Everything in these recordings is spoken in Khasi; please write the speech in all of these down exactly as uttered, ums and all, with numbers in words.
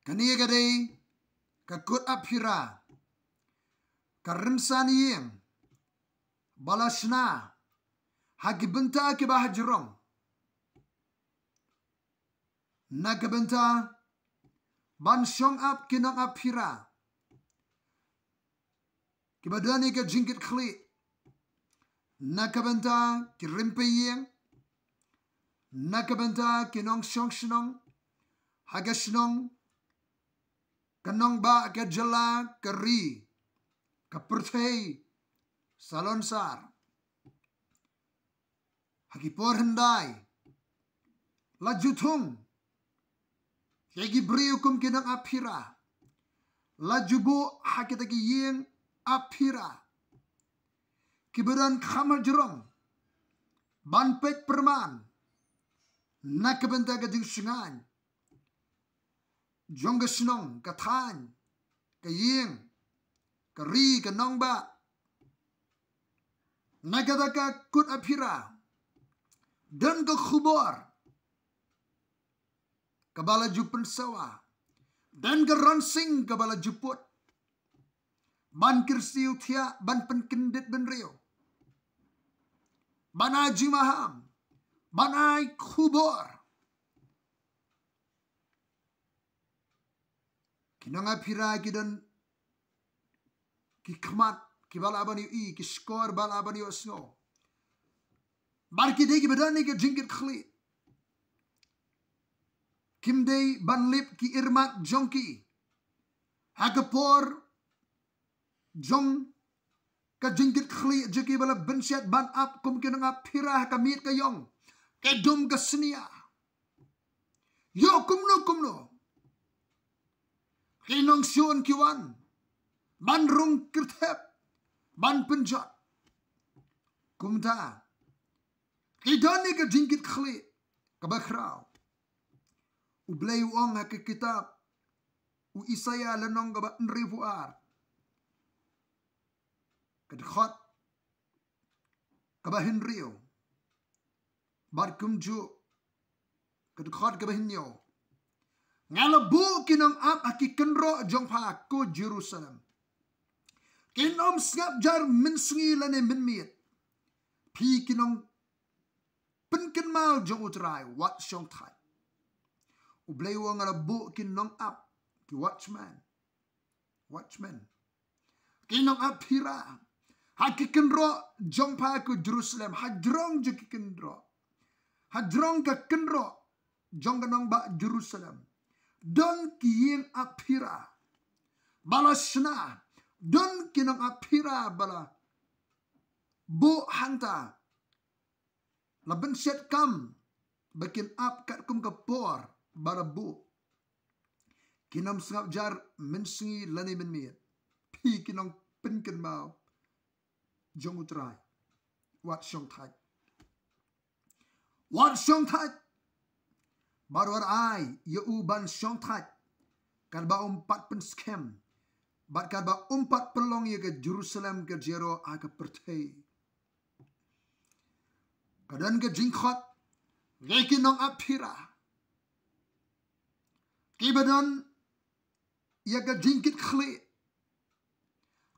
Kane ka dei ka kut Aphira, ka rynsan ïing ba la shna ha ki bynta kiba hajrong, na ka bynta ban shong ap ki nong Aphira kiba don ïa ka jingkitkhlieh, na ka bynta ki rympei ïing, na ka bynta ki nongshong shnong ha ka shnong, ka nongbah, ka jylla, ka ri, ka pyrthei salonsar. Ha ki por hyndai la ju thung ïa ki briew kum ki nong Aphira, la ju buh ha kita ki ïing Aphira kiba don kham hajrong ban peit pyrman na ka bynta ka jingshngaiñ jong ka shnong, ka thaiñ, ka ïing, ka ri, ka nongbah. Na kata ka kut Aphira don ka khubor kaba la ju pynsawa, don ka ronsing kaba la ju put ban kyrsiew thiah, ban pynkyndit bynriew, ban ai jingmaham, ban ai khubor. Ki nong Aphira ki don ki khmat kiba lah ban ïohi, ki shkor ba lah ban ïohsngew. Bad ki dei kiba don ïa ka jingkitkhlieh. Kim dei ban lip ki irmat jong ki ha ka por jong ka jingkitkhlieh jong ki ba la bynshet ban ap kum ki nong Aphira ha ka miet ka ïong, ka dum ka snia. Ïoh kumno kumno ki nongshun ki wan ban rung kyrthep, ban pynjot. Kumta ki don ïa ka jingkitkhlieh kaba khraw. U Blei u ong ha ka kitab u Isaïah lynnong kaba hynriewphew ar, ka dkhot kaba hynriew bad kumjuh ka dkhot kaba hynñiew: Nga la buh ki nongap ha ki kynroh jong pha, ko Jerusalem. Kin ym sngap jar mynsngi lane mynmiet, phi ki nongpynkynmaw jong U Trai, wat shong thait. U Blei u ong, nga la buh ki nongap, ki watchman, watchman, ki nongap phira ha ki kynroh jong pha, ko Jerusalem. Hajrong jong ki kynroh, hajrong ka kynroh jong ka nongbah Jerusalem, don ki ïing ap phira ba la shna, don ki nongap phira ba la buh hangta. La bynshet kam ba kin ap katkum ka por ba la buh. Kin ym sngap jar mynsngi lane mynmiet, phi ki nongpynkynmaw jong U Trai, wat shong thait. Wat shong thait. Bad wat ai ïa u ban shong thait, katba um pat pynskhem, bad katba um pat pynlong ïa ka Jerusalem ka jingïaroh ha ka pyrthei. Ka don ka jingkhot ïa ki nongap phira kiba don ïa ka jingkitkhlieh,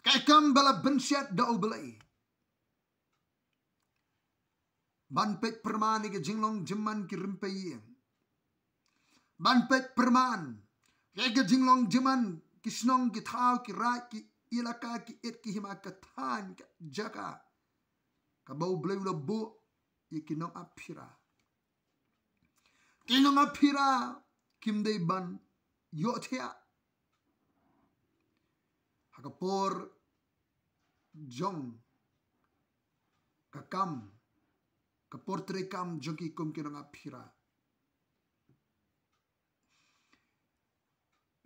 ka kam ba la bynshet da U Blei. Ban peit pyrman ïa ka jinglong jingman ki rympei ïing, ban peit pyrman ïa ka jinglong jingman ki shnong, ki thaw, ki raid, ki ilaka, ki it, ki hima, ka thaiñ, ka jaka kaba U Blei u la buh ïa ki nongap phira. Ki nongap phira kim dei ban ïohthiah ha ka por jong ka kam, ka por treikam jong ki kum ki nongap phira.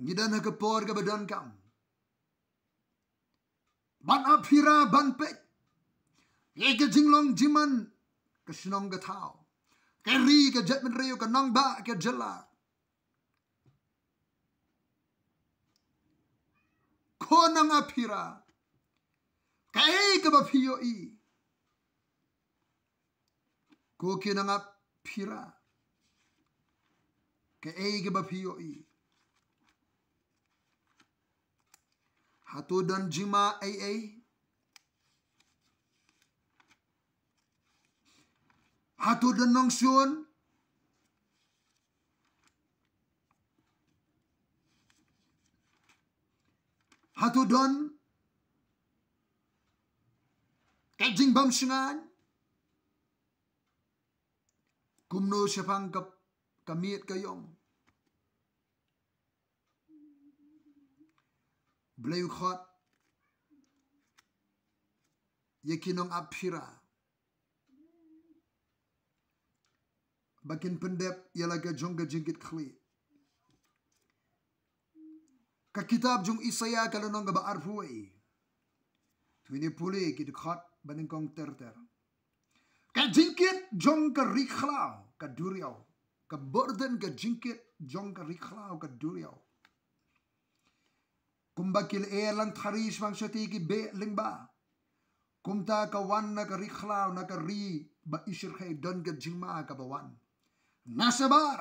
Ngi don ha ka por kaba donkam ban ap phira, ban peit ïa ka jinglong jingman ka shnong, ka thaw, ka ri, ka jaitbynriew, ka nongbah, ka jylla. Ko nongap phira, kaei kaba phi ïohi? Ko ki nongap phira, kaei kaba phi ïohi? Hato don jingma ei ei? Hato don nongshun? Hato don ka jingbam shngaiñ? Kumno shaphang ka, ka miet ka ïong? Blei u khot ïa ki nongap phira ba kin pyndep ïa la ka jong ka jingkitkhlieh. Ka kitab jong Isaïah ka lynnong kaba arphew wei. Tuni pule ki dkhot ba nyngkong ter ter. Ka jingkit jong ka ri khlaw ka duriaw. Ka burden ka jingkit jong ka ri khlaw ka duriaw. Kumba ki lyer lang thari shaphang shati ki beh lyngba, kumta ka wan na ka ri khlaw, na ka ri ba ishyrkhei don ka jingma kaba wan na shabar.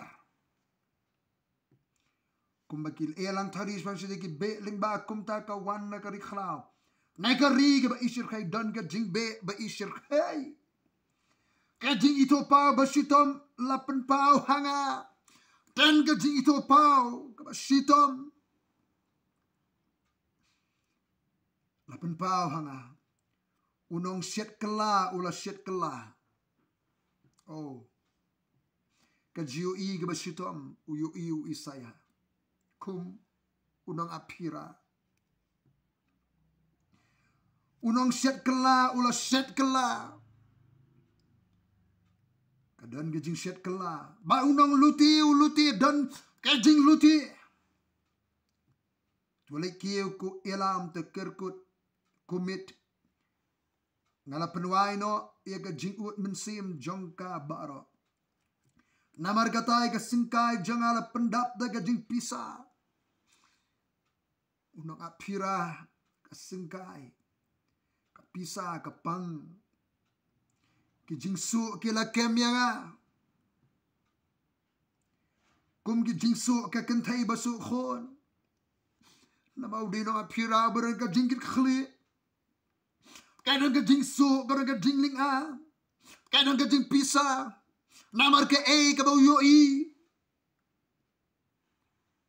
Kumba ki lyer lang thari shaphang shati ki beh lyngba, kumta ka wan na ka ri khlaw, na ka ri kaba ishyrkhei don ka jingbeh ba ishyrkhei. Ka jingithuhpaw ba shitom la pynpaw ha nga. Tang ka jingithuhpaw kaba shitom la pynpaw ha nga. U nongshet kylla u la shet kylla. Oh. Ka jingïohi kaba shitom u ïohi u Isaïah kum u nongap phira. U nongshet kylla u la shet kylla. Ka don ka jingshet kylla. Ba u nongluti u luti, don ka jingluti. To leit kiew ko ïalam, to kyrkut ko miet. Nga la pynwai noh ïa ka jingud mynsiem jong ka baroh. Namar kata ïa ka syngkai jong nga la pyndap da ka jingpisa. U nongap phira, ka syngkai, ka pisa, ka pang. Ki jingsuh ki la kem ïa nga kum ki jingsuh ka kynthei ba suh khun. Namar u dei u nongap phira ba don ka jingkitkhlieh. Ka don ka jingsuh, ka don ka jinglyngngoh, ka don ka jingpisa. Namar kaei kaba u ïohi.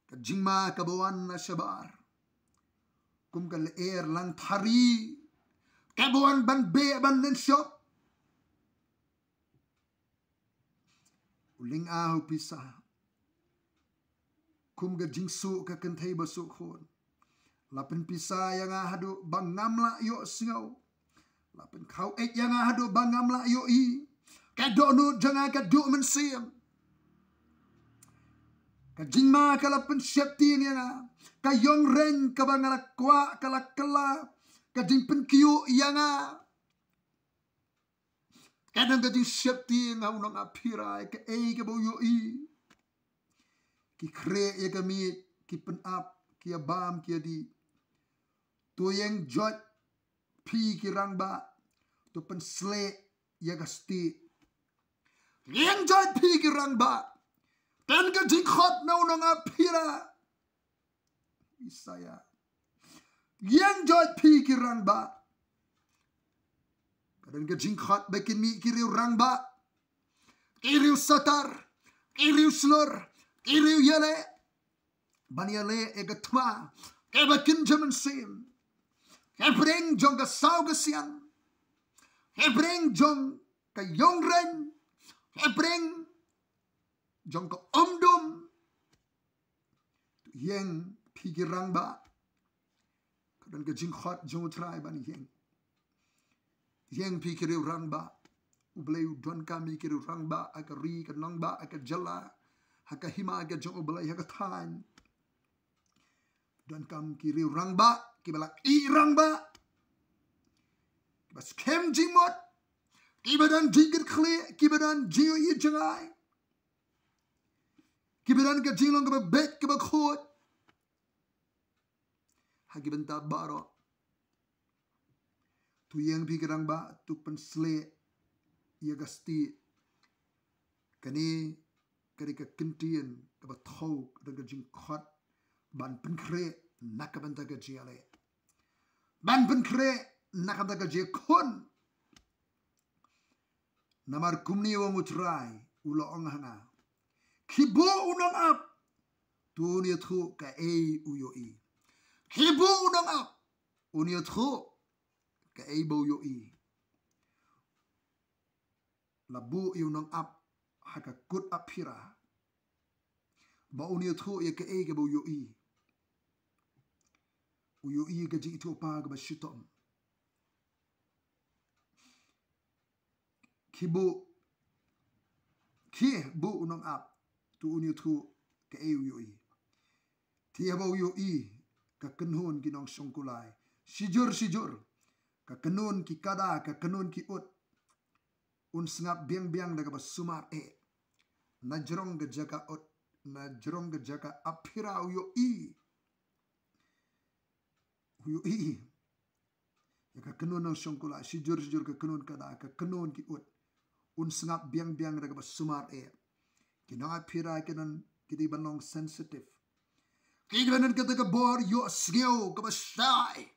Ka jingma kaba wan na shabar kum ka lyer lang thari kaba wan ban beh ban lynshop. U lyngngoh u pisa kum ka jingsuh ka kynthei ba suh khun. La pynpisa ïa nga haduh ba ngam lah ïohsngew. La pynkhaw eit ïa nga haduh ba ngam lah ïohi. Ka dohnud jong nga ka duh mynsiem. Ka jingma ka la pynsheptieng ïa nga. Ka ïong reng kaba nga la kwah ka la kylla. Ka jingpynkiew ïa nga. Ka don ka jingsheptieng ha u nongap phira, kaei kaba u ïohi. Ki khreh ïa ka miej, ki pynap, ki ïabam, ki ïadih. To ïeng joit phi ki rangbah, to pynshlei ïa ka stieh. Ïeng joit phi ki rangbah. Don ka jingkhot na u nongap phira. Isaïah. Ïeng joit phi ki rangbah. Ka don ka jingkhot ba kin mih ki riew rangbah, ki riew satar, ki riew shlur, ki riew ïaleh. Ban ïaleh ïa ka thma kaba kynja mynsiem. Hapdeng jong ka saw ka siang. Hapdeng jong ka ïong reng. Hapdeng jong ka umdum. To ïeng phi ki rangbah. Ka don ka jingkhot jong u Trai ban ïeng. Ïeng phi ki riew rangbah. U Blei u donkam ïa ki riew rangbah ha ka ri, ka nongbah, ha ka jylla, ha ka hima ka jong u Blei, ha ka thaiñ. Donkam ki riew rangbah kiba la ïeh rangbah, kiba skhem jingmut, kiba don jingkitkhlieh, kiba don jingïohi jngai, kiba don ka jinglong kaba beit kaba khuid. Ha ki bynta baroh. To ïeng phi ki rangbah, to pynshlei ïa ka stieh. Kane ka dei ka kyntien kaba thew, ka don ka jingkhot ban pynkhreh na ka bynta ka jingïaleh. ban pynkhreh na ka bynta ka jingkhun. Namar kumne u ong u Trai, u la ong ha nga, khie buh u nongap, to un ïathuh kaei u ïohi. Khie buh u nongap, un ïathuh kaei ba u ïohi. La buh ïa u nongap ha ka kut aphira ba un ïathuh ïa kaei kaba u ïohi. U ïohi ka jingithuhpaw kaba shitom. Khie buh, khie buh u nongap, to un ïathuh kaei u ïohi. Te haba u ïohi ka kynhun ki nongshong kulai shijur shijur, ka kynhun ki kada, ka kynhun ki ut, un sngap biang biang da kaba sumar eh. Na jrong ka jaka ut, na jrong ka jaka aphira u ïohi. U ïohi ïa ka kynhun nongshong kulai shijur shijur, ka kynhun kada, ka kynhun ki ut, un sngap biang biang da kaba sumar eh. Ki nongaphira ki don, ki dei ban long sensitive. Ki dei ban don kata ka bor ïohsngew kaba shai.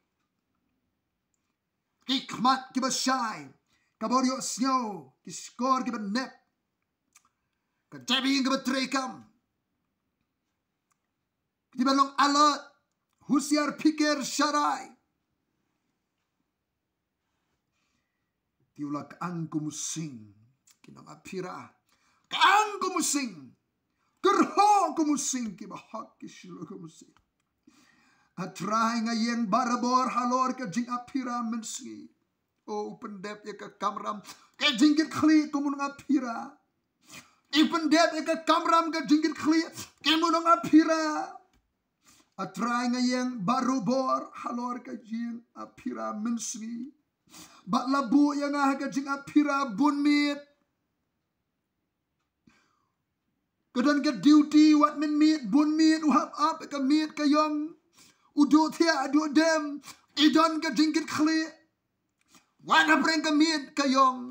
Ki khmat kiba shai, ka bor ïohsngew, ki shkor kiba nep, ka jabieng kaba treikam. Ki dei ban long alert, husiar, phikir sharai. Te u la kyang kum u sing, ki nongaphira, kyang kum u sing, kyrhoh kum u sing, kiba hok ki shlur kum u sing. A Trai, nga ïeng barabor halor ka jingaphira mynsngi. O, u pyndep ïa ka kamram ka jingkitkhlieh kum u nongaphira. I pyndep ïa ka kamram ka jingkitkhlieh kum u nongaphira. A Trai, nga ïeng barabor halor ka jingaphira mynsngi. Bad la buh ïa nga ha ka jingaphira bun miet. Ka don ka duty wat mynmiet bun miet, u hap ap ka miet ka ïong, u duh thiah duh dem. I don ka jingkitkhlieh wat hapdeng ka miet ka ïong.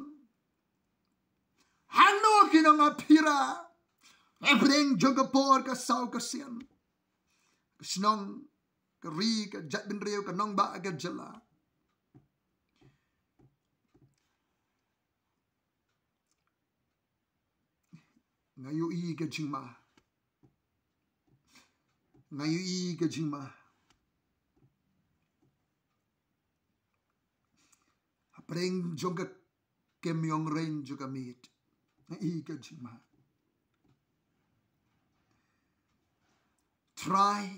Hangno ki nongaphira hapdeng jong ka por ka saw ka sien, ka shnong, ka ri, ka jaitbynriew, ka nongbah, ka jylla? Nga ïohi ka jingma. Nga ïohi ka jingma. Hapdeng jong ka kem ïong rein jong ka miet, nga ïohi ka jingma. Trai,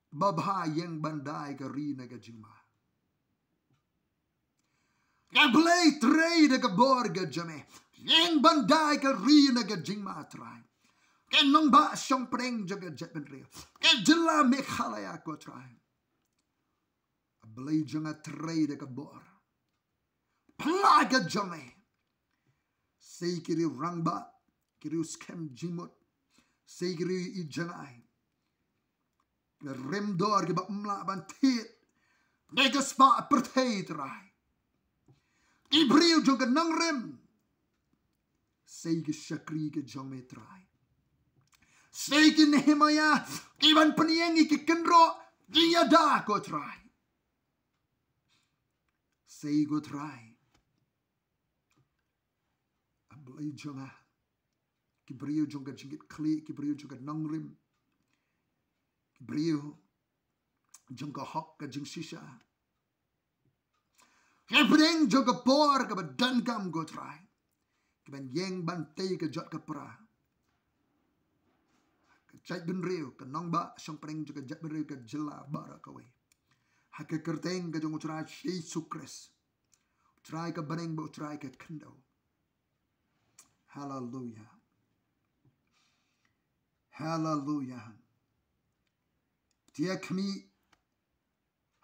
babha, ïeng ban da ïa ka ri na ka jingma. Ka Blei, trei da ka bor ka jong me, ïeng ban da ïa ka ri na ka jingma, Trai. Ka nongbah shongpdeng jong ka jaitbynriew, ka jylla Meghalaya, ko Trai. A Blei jong nga, trei da ka bor, pla ka jong me. Sei ki riew rangbah, ki riew skhem jingmut, sei ki riew i jngai, ki rymdor kiba ym lah ban thied da ka spah pyrthei, Trai. Ki briew jong ka nongrim, sei ki shakri ka jong me, Trai. Sei ki Nehemiah, ki ban pynïeng ïa ki kynroh jingïada, ko Trai. Sei, ko Trai. A Blei jong nga, ki briew jong ka jingkitkhlieh, ki briew jong ka nongrim, ki briew jong ka hok ka jingshisha, hapdeng jong ka por kaba donkam, ko Trai, ki ban ïeng ban tei ka jot ka pra. Ka jaitbynriew, ka nongbah shongpdeng jong ka jaitbynriew, ka jylla baroh kawei, ha ka kyrteng ka jong U Trai Jisu Khrist, U Trai ka bneng bad U Trai ka khyndew. Haleluya. Haleluya. Te khmih,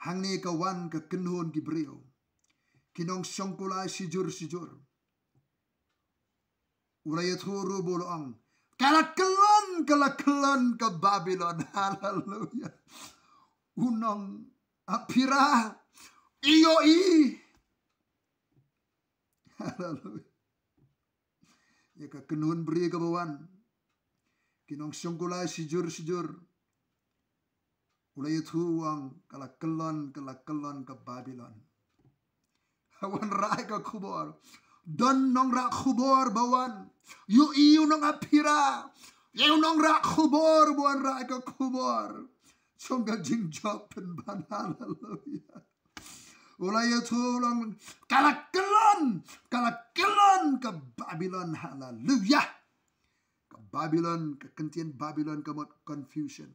hangne ka wan ka kynhun ki briew, ki nongshong kulai shijur shijur. U la ïathuh ruh ba u la ong, ka la kyllon, ka la kyllon ka Babilon. Haleluya. U nongaphira, ïohi. Haleluya. Ïa ka kynhun briew kaba wan, ki nongshong kulai shijur shijur. U la ïathuh u ong, ka la kyllon, ka la kyllon ka Babilon. Wan rah ïa ka khubor. Don nongrah khubor ba wan. Ïohi u nongapira. Ïa u nongrah khubor ba wan rah ïa ka khubor. Jong ka jingjop pynban, haleluya. U la ïathuh u ong, ka la kyllon, ka la kyllon ka Babilon, haleluya. Ka Babilon, ka kyntien Babilon ka mut confusion.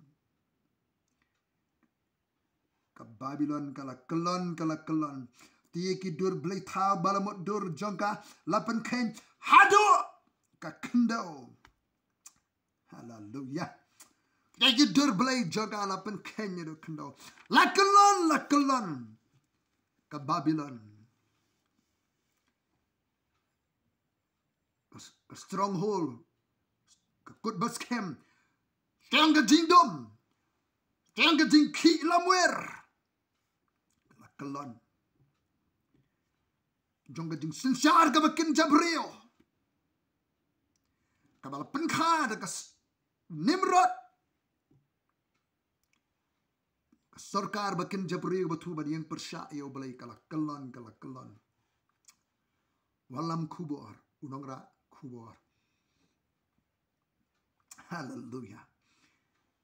Ka Babilon ka la kyllon, ka la kyllon. Te ïa ki dur blei thaw ba la mutdur jong ka la pynkheiñ haduh ka khyndew. Haleluya. Ïa ki dur blei jong ka la pynkheiñ haduh khyndew. La kyllon, la kyllon ka Babilon. Ka s-, ka stronghold, ka kut ba skhem, sha ka jingdum, sha ka jingkhih lamwir. Ka la kyllon jong ka jingsynshar kaba kynja briew, kaba la pynkha da ka s-, Nimrod. Ka sorkar ba kynja briew ba thuh ban ïeng pyrshah ïa U Blei, ka la kyllon, ka la kyllon. Wallam khubor, u nongrah khubor. Haleluya.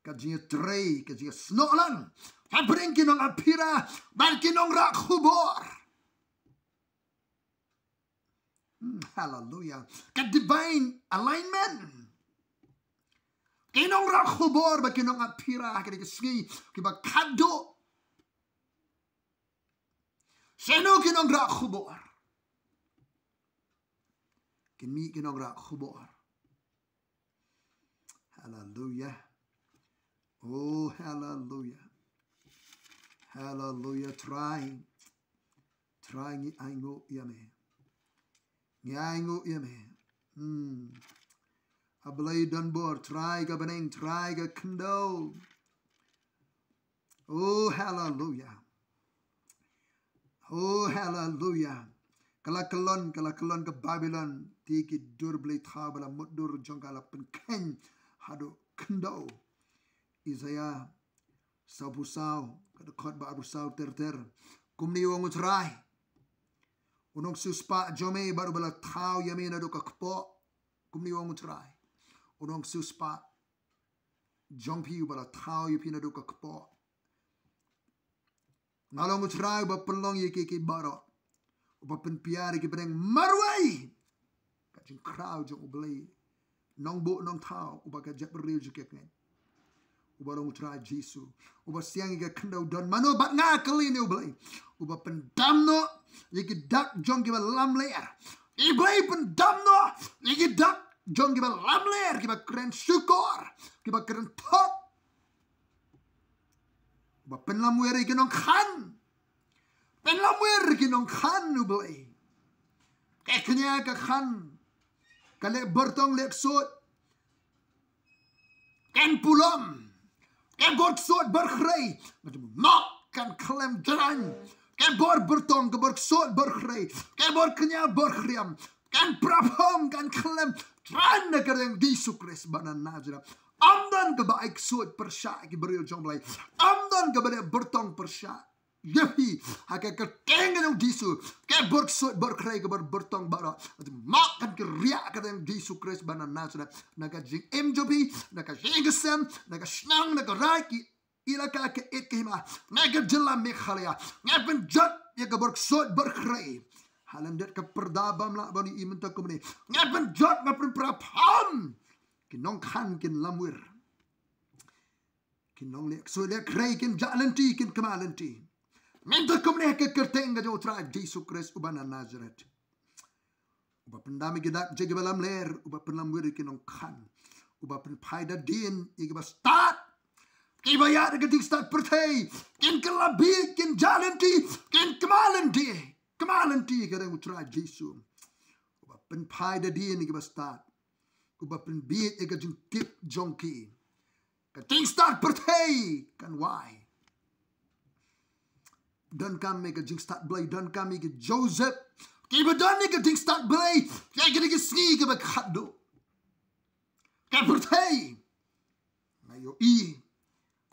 Ka jingïatrei, ka jingïasnoh lang hapdeng ki nongapira bad ki nongrah khubor. Hmm, haleluya. Ka divine alignment. Ki nongrah khubor bad ki nongapira ha kine ki sngi kiba khatduh. Shano ki nongrah khubor? Kin mih ki nongrah khubor. Haleluya. Oh, haleluya. Haleluya. Trai, Trai, ngi ainguh ïa me. Ngi ainguh ïa me. Hmm. A Blei donbor, Trai ka bneng, Trai ka khyndew. Oh, haleluya. Oh, haleluya. Ka la kyllon, ka la kyllon ka Babilon. Te ki dur blei thaw ba la mutdur jong ka la pynkheiñ haduh khyndew. Isaïah sawphew saw, ka dkhot ba arphew saw ter ter. Kumne u ong U Trai. U nongsiewspah jong me bad uba la thaw ïa me naduh ka kpoh. Kumne u ong U Trai. U nongsiewspah jong phi uba la thaw ïa phi naduh ka kpoh. Nga long U Trai uba pynlong ïa kiei kiei baroh, uba pynphiar ïa ki bneng marwei. Ka jingkhraw jong U Blei, Nongbuh Nongthaw, uba ka jaitbynriew ju kyrkhu. Uba long U Trai Jisu, uba siang ïa ka khyndew don mano bad nga kylli ïa U Blei. Uba pyndam noh ïa ki dak jong kiba lamler. U Blei pyndam noh ïa ki dak jong kiba lamler, kiba kren shukor, kiba kren thok. Uba pynlamwir ïa ki nongkhan. Pynlamwir ïa ki nongkhan U Blei. Ka kñia ka khan, ka leh byrtong leh ksuid, kan pulom, ka bor ksuid bor khrei, mok kan khlem jrang. Ka bor byrtong, ka bor ksuid bor khrei, ka bor kñia bor khriam, kan praphom, kan khlem jrang na ka kyrteng Jisu Khrist ba na Nasareth. Ym don kaba ai ksuid pyrshah ki briew jong U Blei. Ym don kaba leh byrtong pyrshah ïa phi ha ka kyrteng ka jong U Jisu. Ka bor ksuid bor khrei, ka bor byrtong baroh, mok kan kñia ka kyrteng Jisu Khrist ba na Nasareth. Na ka jingim jong phi, na ka jingïaseng, na ka shnong, na ka raid, ki ilaka, ka ïit ka hima, na ka jylla Meghalaya. Nga pynjot ïa ka bor ksuid bor khrei. Ha lyndet ka pyrda bym lah ban ïohi mynta kumne. Nga pynjot, nga pynpraphom. Ki nongkhan kin lamwir. Ki nongleh ksuid leh khrei kin jah lynti, kin kma lynti. Mynta kumne ha ka kyrteng ka jong U Trai Jisu Khrist uba na Nasareth. Uba pyndam ïa ki dak jong kiba lamler, uba pynlamwir ïa ki nongkhan. Uba pynphai da dien ïa kiba stad. Kiba ïaid ha ka jingstad pyrthei kin kylla bieit, kin jah lynti, kin kma lynti. Kma lynti ha ka kyrteng U Trai Jisu. Uba pynphai da dien ïa kiba stad. Uba pynbieit ïa ka jingtip jong ki. Ka jingstad pyrthei kan wai. Donkam ïa ka jingstad Blei, donkam ïa ki Joseph kiba don ïa ka jingstad Blei ha kine ki sngi kiba khatduh. Ka pyrthei, nga ïohi,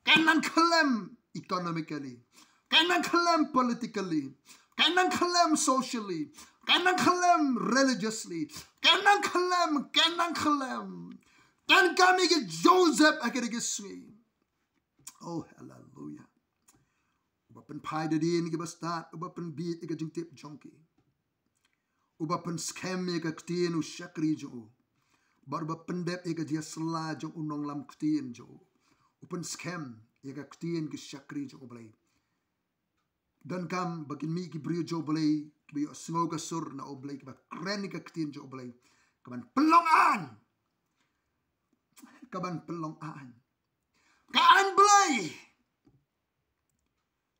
ka Kan nang khlem economically. Kan nang khlem politically. Kan nang khlem socially. Kan nang khlem religiously. Kan nang khlem, kan nang khlem. Donkam ïa ka Joseph ha kane ka sngi. Oh, hallelujah. Uba pynphai da dien ïa kiba stad, uba pynbieit ïa ka jingtip jong ki. Uba pynskhem ïa ka ktien u shakri jong u. Bad uba pyndep ïa ka jingïasylla jong u nonglam ktien jong u. U pynskhem ïa ka ktien ki shakri jong u Blei. Donkam ba kin mih ki briew jong u Blei, kiba ïohsngew ka sur na u Blei, kiba kren ïa ka ktien jong u Blei. Kaban pynlong aiñ. Kaban pynlong aiñ. Ka aiñ Blei.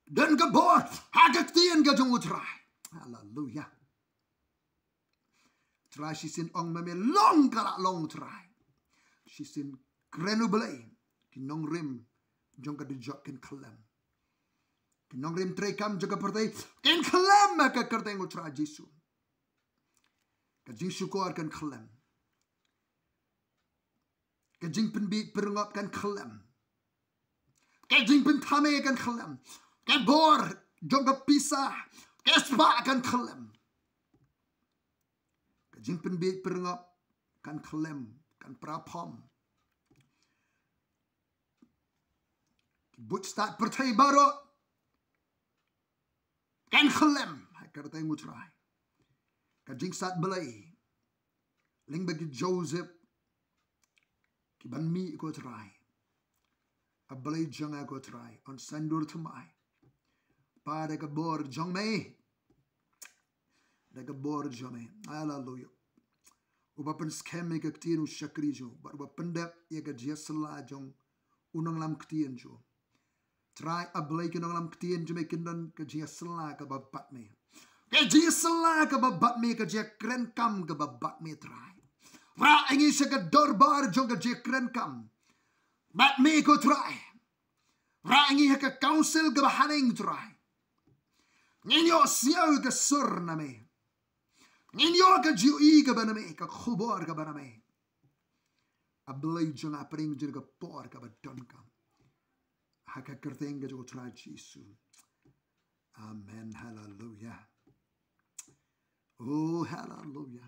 Don ka bor ha ka ktien ka jong u Trai. Haleluya. Trai shisien ong ma me long ka la long Trai. Shisien kren u Blei. Ki nongrim jong ka dujok kin khlem. Ki nongrim treikam jong ka pyrthei kin khlem ha ka kyrteng u Trai Jisu. Ka jingshukor kan khlem. Ka jingpynbieit pyrngop kan khlem. Ka jingpynthame kan khlem. Ka bor jong ka pisa, ka spah kan khlem. Ka jingpynbieit pyrngop kan khlem, kan praphom. Ki buit stad pyrthei baroh kan khlem ha ka kyrteng u Trai. Ka jingstad Blei lyngba ki Joseph kiban mih ko Trai. A Blei jong nga ko Trai, un sngewdur thymmai. Pa da ka bor jong me. Da ka bor jong me. Haleluya. Uba pynskhem ïa ka ktien u shakri jong u, bad uba pyndep ïa ka jingïasylla jong u nonglam ktien jong u. Trai, A Blei, ki nonglam ktien jong me kin don ka jingïasylla kaba bad me. Ka jingïasylla kaba bad me, ka jingïakren kam kaba bad me Trai. Rah ïa ngi sha ka dorbar jong ka jingïakren kam bad me ko Trai. Rah ïa ngi ha ka council kaba haneng Trai. Ngin ïohsngew ka sur na me. Ngin ïoh ka jingïohi kaba na me, ka khubor kaba na me. A Blei jong nga, pyrshang jong ka por kaba donkam. Ha ka kyrteng ka jong u Trai Jisu. Amen. Haleluya. Oh, haleluya.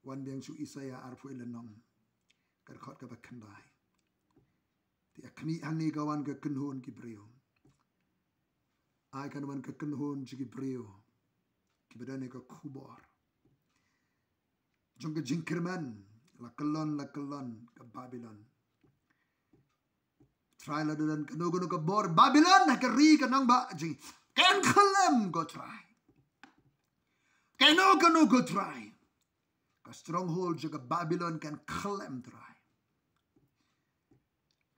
Wan biang sha u Isaïah arphew lynnong. Ka dkhot kaba khyndai. Te ha khmih hangne ka wan ka kynhun ki briew. Ai kan wan ka kynhun jong ki briew. Kiba don ïa ka khubor jong ka jingkyrmen, la kyllon, la kyllon ka Babilon. Trai, la don kano kano ka bor Babilon ha ka ri ka nongbah jong ngi, kan khyllem ko Trai. Kano kano ko Trai, ka stronghold jong ka Babilon kan khyllem Trai.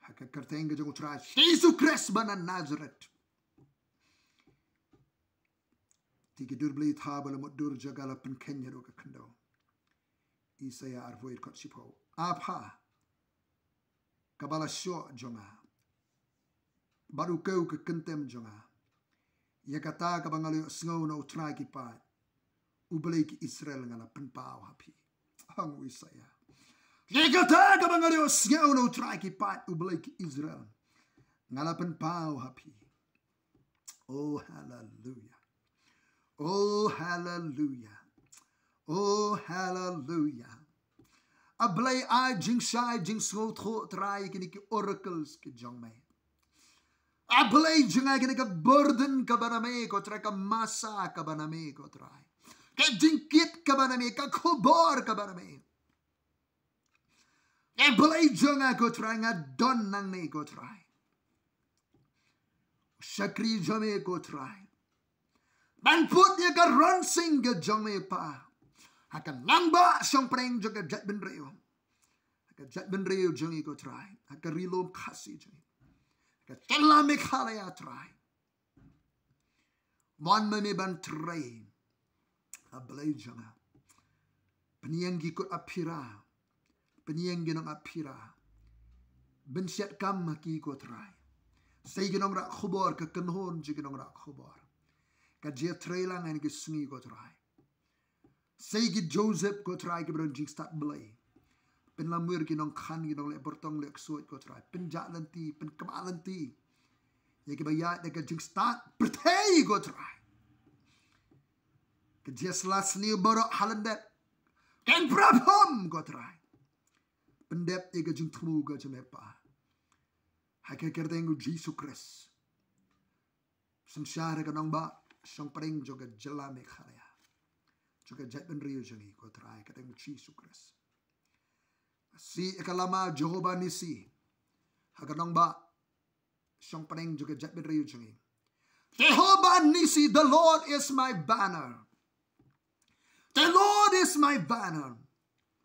Ha ka kyrteng ka jong u Trai Jisu Khrist ba na Nazareth. Te ki dur Blei thaw ba la mutdur jong ka la pynkheiñ haduh ka khyndew. Isaïah arphew wei, dkhot shiphew. A Kpa, kaba la shoh jong nga, bad u kiew ka kyntem jong nga, ïa kata kaba nga la ïohsngew na u Trai ki paid, u Blei ki Israel, nga la pynpaw ha phi. Ong u Isaïah. Ïa kata kaba nga la ïohsngew na u Trai ki paid, u Blei ki Israel, nga la pynpaw ha phi. Oh, haleluya. Oh, haleluya. Oh, haleluya. A Blei, ai jingshai jingsngewthuh Trai ïa kine ki oracles ki jong me. A Blei jong nga, kane ka burden kaba na me ko Trai, ka masa kaba na me ko Trai, ka jingkit kaba na me, ka khubor kaba na me. A Blei jong nga ko Trai, nga don nangne ko Trai. Shakri jong me ko Trai, ban put ïa ka ronsing ka jong me Pa ha ka nongbah shongpdeng jong ka jaitbynriew, ha ka jaitbynriew jong ngi ko Trai, ha ka ri lum Khasi jong ngi, ha ka jylla Meghalaya Trai. Mon ma me ban trei. A Blei jong nga, pynïeng ki kut aphira, pynïeng ki nong aphira, pynshad kam ha ki ko Trai. Sei ki nongrah khubor, ka kynhun jong ki nongrah khubor, ka jia trei lang ha kine ki sngi ko Trai. Sei ki Joseph ko Trai kiba don jingstad Blei, Pynlamwir ki nongkhan, ki nongleh byrtong, leh ksuid, ko Trai. Pynjah lynti, pynkmah lynti ïa kiba ïaid da ka jingstad pyrthei, ko Trai. Ka jingïasyllok sniew baroh ha lyndet kan pyrshah, ko Trai. Pyndep ïa ka jingthmu ka jong me Pa. Ha ka kyrteng u Jisu Khrist. Synshar ha ka nongbah shongpdeng jong ka jylla Meghalaya, jong ka jaitbynriew jong ngi, ko Trai, ha ka kyrteng u Jisu Khrist. Sih ïa ka lama Jehovah Nissi ha ka nongbah shongpdeng jong ka jaitbynriew jong ngi. Jehovah Nissi, the Lord is my banner. The Lord is my banner.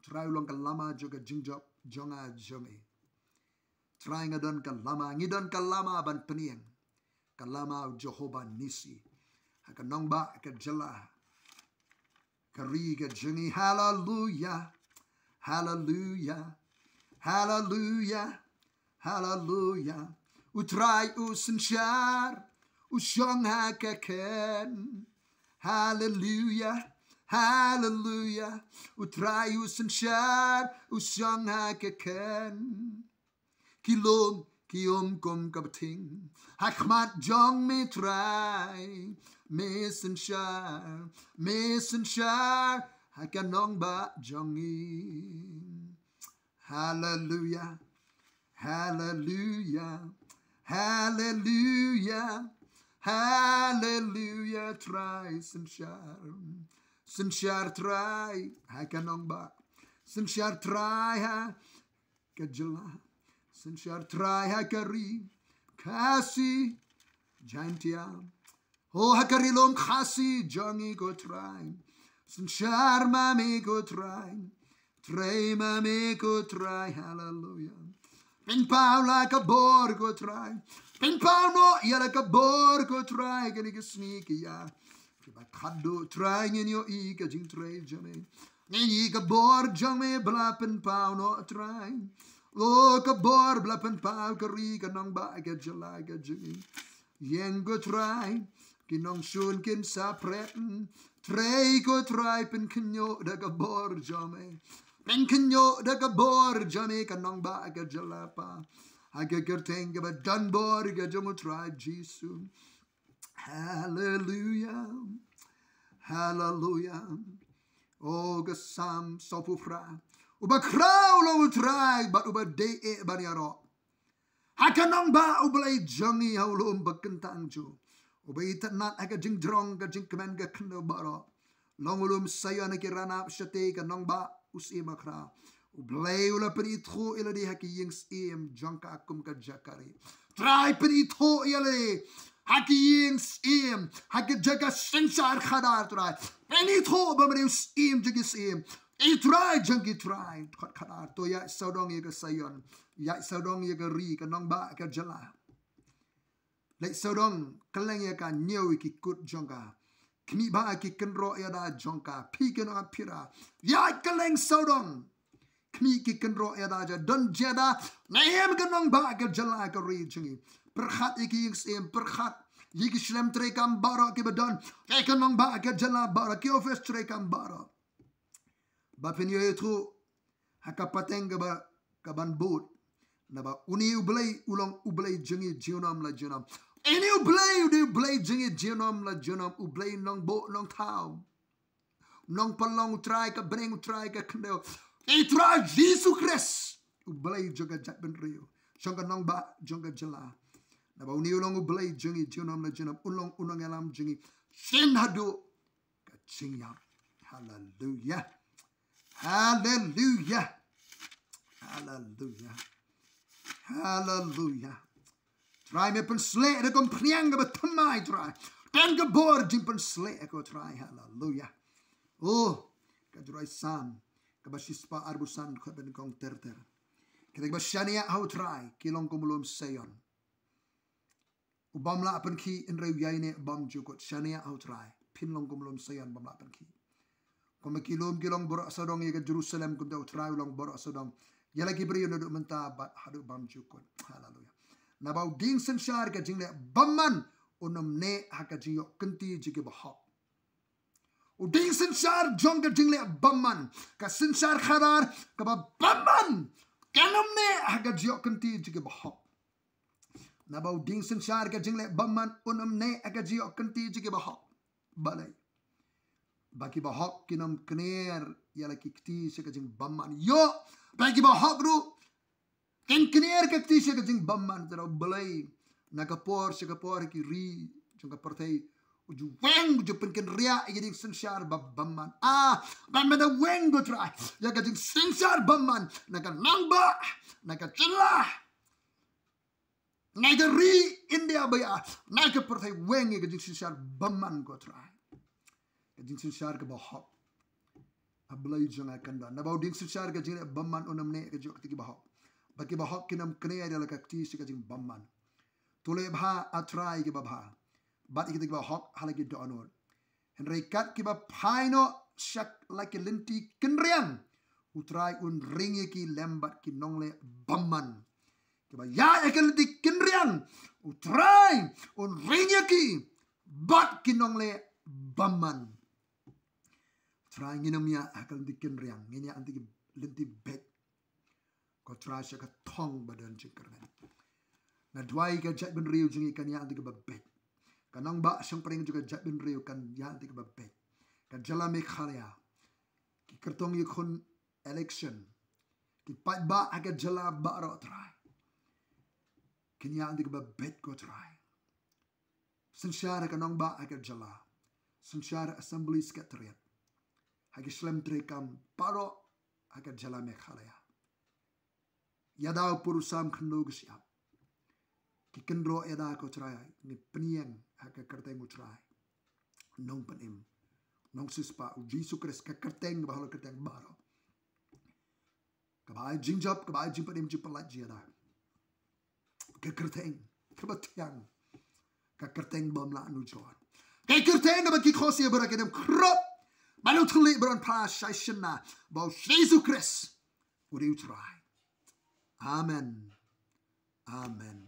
Trai, u long ka lama jong ka jingjop jong nga jong ngi. Trai, nga don ka lama, ngi don ka lama ban pynïeng. Ka lama u Jehovah Nissi ha ka nongbah, ka jylla, ka ri ka jong ngi. Haleluya. Haleluya. Haleluya. Haleluya. U Trai u synshar, u shong ha ka khein. Haleluya. Haleluya. U Trai u synshar, u shong ha ka khein. Ki lum ki um kum ka bthing ha khmat jong me Trai. Me synshar, me synshar ha ka nongbah jong ngi. Haleluya. Haleluya. Haleluya. Haleluya. Trai synshar. Synshar Trai ha ka nongbah. Synshar Trai ha ka jylla. Synshar Trai ha ka ri Khasi Jaintia. Oh, ha ka ri lum Khasi jong ngi, ko Trai. Synshar ma me, ko Trai. Trei ma me, ko Trai. Haleluya. Pynpaw la ka bor, ko Trai. Pynpaw noh ïa la ka bor, ko Trai. Kane ka sngi ki ïa kiba khadduh, Trai, ngin ïohi ka jingtrei jong me. Ngin ïohi ka bor jong me ba la pynpaw noh, Trai. Oh, ka bor ba la pynpaw ka ri, ka nongbah, ka jylla ka jong ngi. Ïeng, ko Trai, ki nongshun kin sa pret. Trei, ko Trai, pynkhynñiuh da ka bor jong me. Pynkhynñiuh da ka bor jong me ka nongbah, ka jylla, Pa. Ha ka kyrteng kaba don bor ka jong u Trai Jisu. Haleluya. Haleluya. Oh, ka Salm sawphew phra. Uba khraw u long u Trai bad uba dei eh ban ïaroh. Ha ka nongbah u Blei jong ngi, ha u lum ba kyntang jong u. Uba itynnad ha ka jingjrong, ka jingkmen, ka khyndew baroh. Long u lum Saion ha ki ranab shatei, ka nongbah u Syiem bakhraw. U Blei u la pynithuh ïa lade ha ki ïing syiem jong ka kum ka jaka ri. Trai, pynithuh ïa lade ha ki ïing syiem, ha ki jaka synshar khadar, Trai. Pynithuh ba me dei u Syiem jong ki syiem, i Trai jong ki trai. Dkhot khadar. To ïaid sawdong ïa ka Saion, ïaid sawdong ïa ka ri, ka nongbah, ka jylla. Leit sawdong, kylleng ïa ka, ñiew ïa ki kut jong ka. Khmih bha ki kynroh ïada jong ka, phi ki nongap phira. Ïaid kylleng sawdong. Khmih ki kynroh ïada jong ka, don jada. Nga im ha ka nongbah, ka jylla, ka ri jong ngi. Pyrkhat ïa ki ïing syiem, pyrkhat ïa ki shlem treikam baroh kiba don ha ka nongbah, ka jylla baroh, ki office treikam baroh. Ba phin ïoh ïathuh ha ka pateng kaba, kaban bud. Naba une u Blei u long u Blei jong ngi junom la junom. Une u Blei u dei u Blei jong ngi junom la junom, u Blei nongbuh nongthaw, nongpynlong, u Trai ka bneng, u Trai ka khyndew. I Trai Jisu Khrist, u Blei jong ka jaitbynriew, jong ka nongbah, jong ka jylla. Naba une u long u Blei jong ngi junom la junom, u long u nongïalam jong ngi shen haduh ka jingïap. Haleluya. Haleluya. Haleluya. Haleluya. Trai, me pynshlur da ka umphniang kaba thymmai, Trai. Tang ka bor jingpynshlur, ko Trai. Haleluya. Oh, ka Jingïalam kaba shispah arphew san, dkhot ba nyngkong ter ter. Kita kiba shaniah ha u Trai ki long kum u lum Saion ubym lah pynkhih, hynrei u ïaineh bymjukut. Shaniah ha u Trai, phin long kum u lum Saion bym lah pynkhih. Kumba ki lum ki long baroh sawdong ïa ka Jerusalem, kumta u Trai u long baroh sawdong ïa la ki briew naduh mynta bad haduh bymjukut. Haleluya. Naba u dieng synshar ka jingleh bymman, un ym neh ha ka jingïoh kynti jong ki bahok. U dieng synshar jong ka jingleh bymman, ka synshar khadar kaba bymman, kan ym neh ha ka jingïoh kynti jong ki bahok. Naba u dieng synshar ka jingleh bymman un ym neh ha ka jingïoh kynti jong ki bahok. Balei? Ba ki bahok kin ym kner ïa la ki kti sha ka jingbymman. Ïoh, ba ki bahok ruh kin kner ka kti sha ka jingbymman. Te balei? Na ka por sha ka por ki ri jong ka pyrthei u ju weng, u ju pynkynriah ïa ka jingsynshar ba bymman. Ah, ban ban da weng, ko Trai, ïa ka jingsynshar bymman na ka nongbah, na ka jylla, na ka ri India, ba ïa na ka pyrthei weng ïa ka jingsynshar bymman, ko Trai. Ka jingsynshar kaba hok, A Blei jong nga, kan don. Naba u dieng synshar ka jingleh bymman un ym neh ha ka jingïoh kynti ki bahok, ba ki bahok kin ym kner ïa la ka kti sha ka jingbymman. To leh bha, A Trai, kiba bha bad ïa kita kiba hok ha la ki dohnud. Hynrei kat kiba phai noh sha la ki lynti kynriang, U Trai un ring ïa ki lem bad ki nongleh bymman. Kiba ïaid ha ki lynti kynriang, U Trai un ring ïa ki bad ki nongleh bymman. Trai, ngin ym ïaid ha ki lynti kynriang, ngin ïaid ha ki lynti beit, ko Trai, sha ka thong ba don jingkyrmen. Nga duwai ka jaitbynriew jong ngi kan ïaid ha ki lynti kiba beit. Ka nongbah shongpdeng jong ka jaitbynriew kan ïaid ha ki lynti kiba beit. Ka jylla Meghalaya, ki kyrtong ïakhun election, ki paidbah ha ka jylla baroh, Trai, kin ïaid ha ki lynti kiba beit, ko Trai. Synshar ha ka nongbah, ha ka jylla, synshar Assembly Secretariat, ha ki shlem treikam baroh ha ka jylla Meghalaya. Ïada u pud u sam khyndew ka shyiap, ki kynroh ïada, ko Trai, ngi pynïeng ha ka kyrteng U Trai, Nongpynim, Nongsiewspah, U Jisu Khrist, ka kyrteng kaba halor kyrteng baroh, kaba ai jingjop, kaba ai jingpynim, jingpyllait, jingïada. Ka kyrteng kaba thiang, ka kyrteng bym lah nujor, ka kyrteng kaba ki khohsiew baroh kin ym khrop ban ïathuh leh baroh, pha shai shynna ba U Jisu Khrist u dei U Trai. Amen. Amen.